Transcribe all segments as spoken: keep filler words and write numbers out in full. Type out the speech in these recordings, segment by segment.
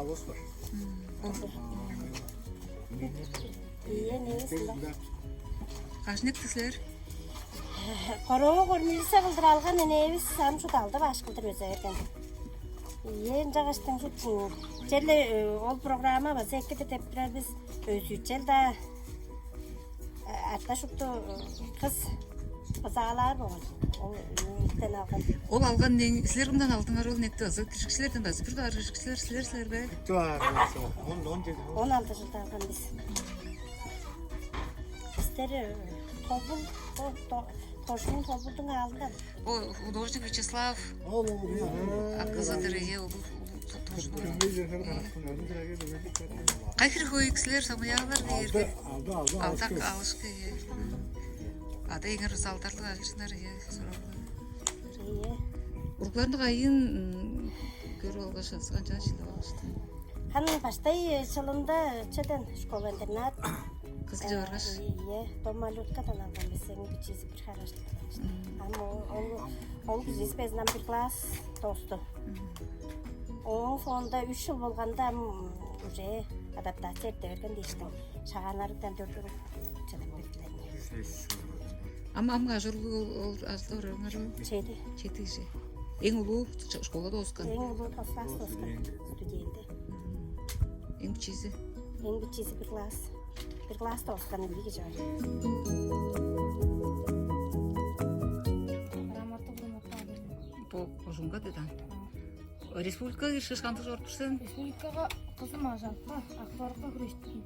Алыс бар. Ийе, негизи. Каш инек силер? Короо кормилиса кылдыр алган энээбис ам шуут алды баш кылдыр өзү берген. Ийе, ынчангаштың шуут черле ол программа база экиди деп турар бис, өзүчел-даа. Арта шупту кыс базаалаар болган. Ол үнден алган. Ол алган нең силер кымдан алдыңар ол некти база киржикчилерден база бир даар киржикчилер силер силер бе? Туар. Он он жети. Он алты жылда алган бис. Бистер толбул, тожунун толбулдуң алдында. О, художник Вячеслав. Ол ол. Акызы дырые улуг тожун. Кай хире хөйүк силер самыяалар дээрге. Алды алды Алдак алышкы. Ада эңер залдарлык алышынар. Ийе. Уругларны кайын көрүп алгаш, канчан шилип алышты? Хан баштай чылында чеден школа интернат. Кызыл баргаш. Ийе, дом малюткадан алган бисең бичизи бир хараштык. Ам ол ол кижиси безин ам бир класс досту. Ооң соонда үч жыл болганда ам уже адаптация эрте берген дээштиң. Шагааннарыктан төрдүн чыдып бердилер. Ам ам ажырлыг ол ажылда орарыңар ол? Чеди. Чеди кижи. Эң улуу школада оскан. Эң улуу класс оскан студенти. Эң бичизи. Эң бичизи бир класс. Бир класста оскан бир кижи бар. Бу ужунга дедан. Республикага киришкеш кандыг чоруп тур сен? Республикага кызым ажалып каар, актуарга хүрээштим.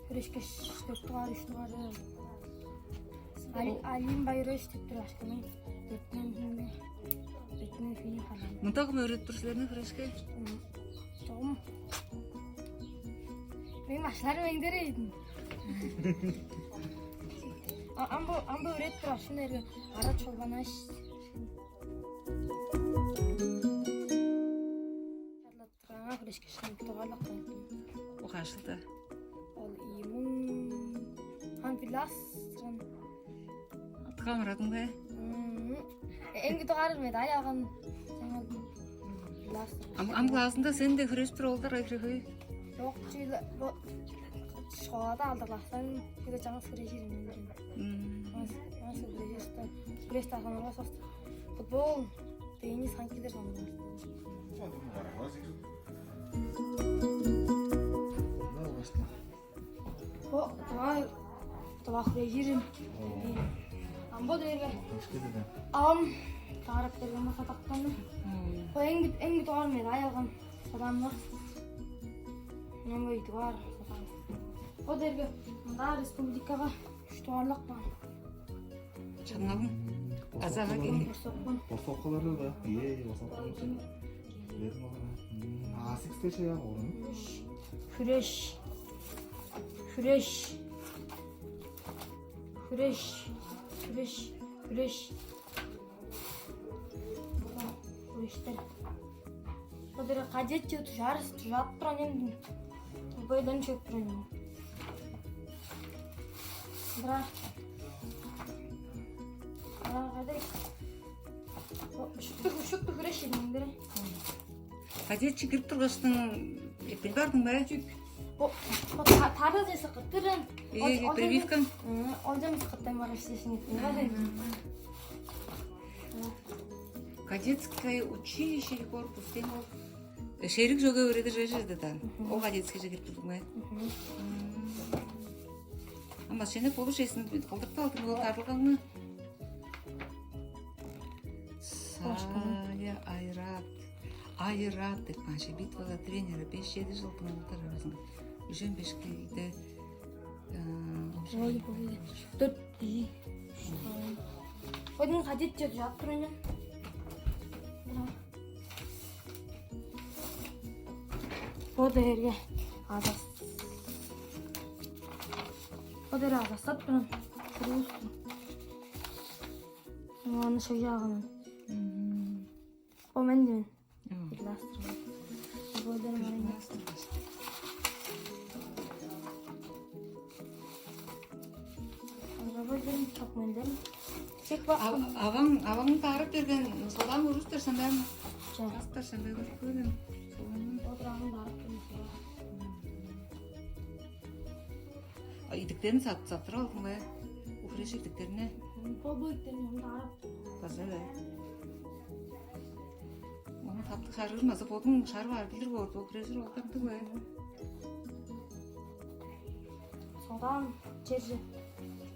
Хүрээшкеш төрт дугаар, үч дугаар. Алим Байрович деп тур ашкының төртүнөн хүнүнө төртүнөн хүнү халаан. Мынтагы өөрөт тур силерни хүрээшке? Чогум. Мен башларым эңдерейдим. Амбо амбо өөрөт тур ашын эрген ара чолбанаш. Чарлаттыргаңа хүрээшкеш, тугаарлап калдым. Ол каш чылда? Ол ийи муң хан пилас. Атка амырадың бе? Эң тугаар медаль алган. Пилас. Ам ам классында сен де хүрээшип тур олдар айрыгы. Жок, чүйле бу школада алды класстан кыда жаңы хүрээшир мен. Мм. Ас ас хүрээште. Хүрээште алган олар сост. Футбол, теннис, ханкилер соңунда. Бо таа таа хүрээжирим. Амбо дээрге. Ам таарап берген бо садактаны. Бо эң эң дугаар мен аялган садамны. Мен бо идугаар садам. Бо дээрге мында республикага үч дугаарлык бар. Чаңналың азага кели. Борсоккалары да. Ие, борсоккалары. Бердим алган. Асикске чаян орун. Хүреш. Хүреш. Хүреш. Хүреш. Хүреш. Хүрештер. Бодура кадетче тужарыс тужап туран эми. Бойдан чөп туран эми. Бра. Бра кадай. Шупту шупту хүреш эдиңдер. Кадетче кирип тургаштың эппин бардың бе? Чүк. Бо бо тары десе кыттырын. Эге прививкаң. Ол жамыс кыттан барып иштешин эттим. Кадетское училище и корпус тем ол. Шерик жога өреді же жерде дан. Ол кадетскийже кирип турдуң бе? Ама сени болуш эсин кылдыртып алдың ол тарылгаңны. Сая айрат. Айрат деп каанчы битвада тренера беш-чеди жылдың улдар арасында. Үжен бешкейде. Ой, ой. Төрт. Бодун кадет деп жаап тур эне. Бо дээрге азас. Бо дээр азастап туран. Куруусту. Аны шо жагынан. О мен деймін. Пиластр. Бо дээр мен. Бо дээр чок мен деймін. Чек бак. Аваң аваң таарып берген содан көрүстер сен бен. Жок. Астар сен бен көрүп көрдүм. Бодураан дарып турмуш. А идиктерин сат-, саттырып алдың бе? Ухреш идиктерине. Бо бо идиктерин дарып. База бе? Ону таптыг шарыыр база бодуң шарып аар билир боор, бо хрезер олдурдуг бе? Содан чер же-,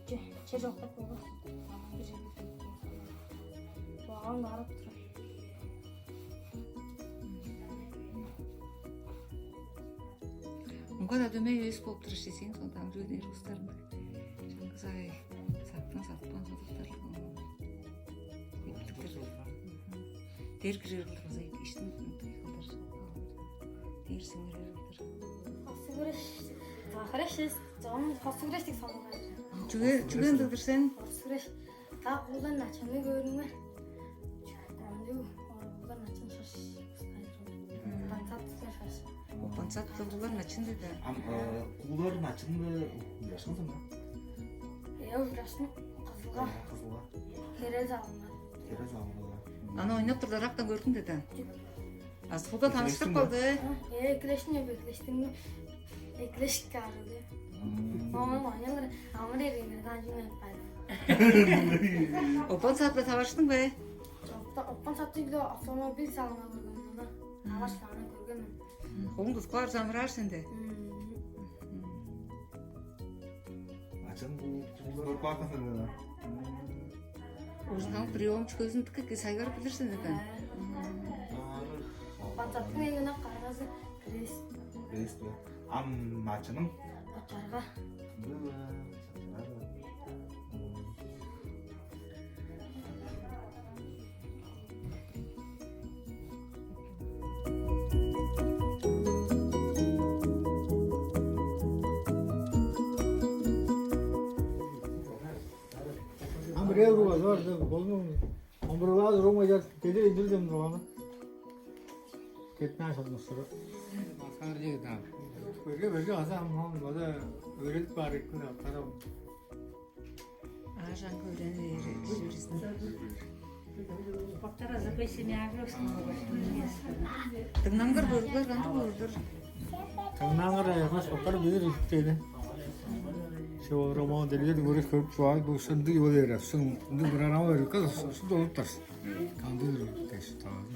че-, чер жоктап болган. Бир жерге келген. Содан барып турар. Муңга-даа дөмей эвес болуп турар сен, содан ам чүве дээр улустарың. Чаңгыс ай саттан сатпан содуптар. Эптиктер. Дер кирер кылдыр база иштин кылдыр. Дер сиңирер кылдыр. Хосугуреш, хохореш, зон хосугуреш тик сонугай. Чүге, чүге ындыдыр сен? Хосугуреш. Та куулан начаны көрүңме? Онду куулан начын шаш. Пансат шаш. Пансат куулар начын деди. Ам куулар начын бе, уйлашкан сама? Э, уйлашкан кызылга. Кызылга. Херел залынга. Херел залынга. Аны ойнап турда ырактан көрдүң деди. А суда таныштырып калды. Э, эклешин эп эклештиң. Эклешик каарылы. Оон ойнап амыр эргенге дан жумай каан. Опон саатта таварыштың бе? Опон саатта бир автомобиль салынга көргөн мына. Аваш таана көргөн мен. Холуң тускаар замыраар сенде. Ачан бу туулар көрүп каапкан сен да. Ужунаң приёмчик өзүн тикке сайгарып билирсиң да. Бантаттың эң ынак каргазы крест. Крест бе? Ам ачының? Ачарга. Бу, э, ачарга. Ам бир эвру база бар деп болду. Омбурлаа турумай чар деди эдил деп нуганы. Кетнаа шалмастыры. Маскар жегдам. Берге берге аза амнан база өөредип бар экин аттарым. Аажаңгы өөрени берер. Боттар азырбай семьяга. Дыңнаңгыр бөргүлер кандыг болур? Тыңнаңар аягас бакар билир үстени. Шо роман делгер көрүп көрүп чуай бу сынды йол эреп сын ынды бырарама өрүккө сусу долуптар. Кандыг өрүк деш таады.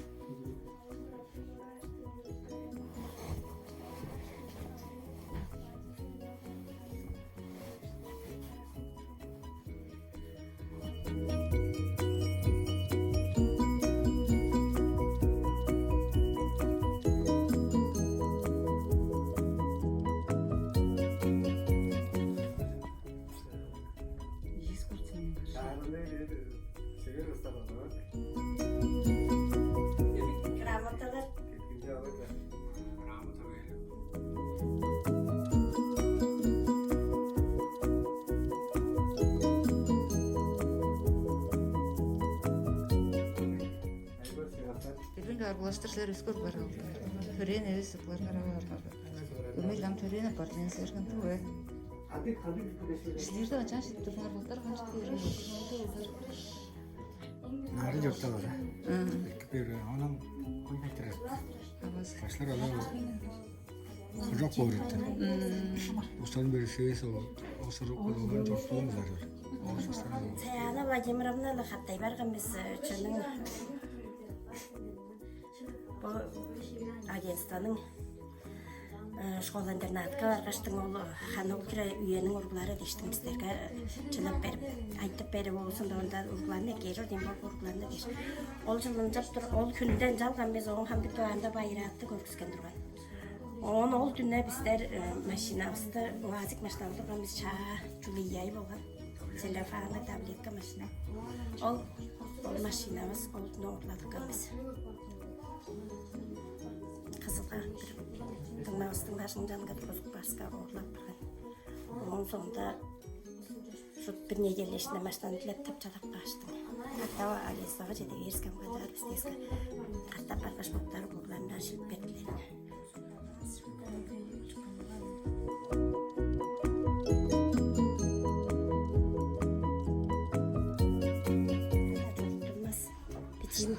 Грамоталар. Билбейн аргылаштыр силер өскөр бар. Төрээн эвес ытларыңар ап аарыңар. Өмел ам төрээн апар ден силер кантык бе? Силерде ачаан шип турдуңар боттар канчык дээр. Нары чорталар. Эки бери анан койбайтыр. Башлар алар. Кужак боор эттер. Устан берсевес ол осуруп кылган чортуун зарыр. Ол сустан. Саяна Владимировна хаттай барган биз чының бу агентствоның школа-интернатка баргаштың ол ханы ол кире үйениң уруглары диштиң бистерге чылап берип, айтып берип, оозун доонда уругларны эккээр ол дем болуп уругларны деш. Ол чылынчап тур, ол хүнден жалган биз оон хамдык дуаанда байыраатты көргүскен турган. Оон ол дүнне бистер машинабысты уазик машина турган биз чаа чулуй болган целлофанный таблетка машина. Ол ол машинабыз ол доорладыккан биз. Кызылга бир дыңнавыстың башынчан кыргызып барска оорлап барган. Ооң соонда шут бир неделя ишинде машинаны дилеп тапчалап кааштым. Катап алиесага чеде берискем кадар бистеска катап баргаш боттары бугларында шилип бердилер. Бичиим.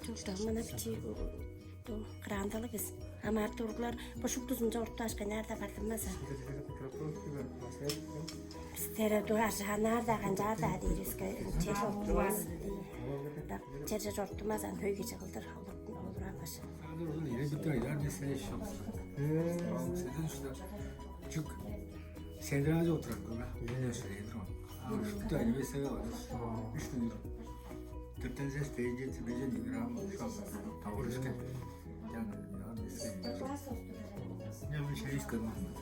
Чурттамына бичи Кыраандалыг бис. Ам артургулар бо шуптузун чорутпашка, наарда бардыммаза. Бистер дугар жанаарда канчаарда дээривиске чер чорутпас. Черже чорутмазан хөй кижи кылдыр олурган башы. Садыр ужун эре битер айдар десе шок. Садыр ушта чүк сендираже отуран кыла. Мен өшүрейдир он. А шупту айны бесеге алыр. Үш күндүр. Төрттен сес дейинче тибежен грамм шок. Тавыр үшке. Яны яны бесеге. Не мен шериф көрмедим.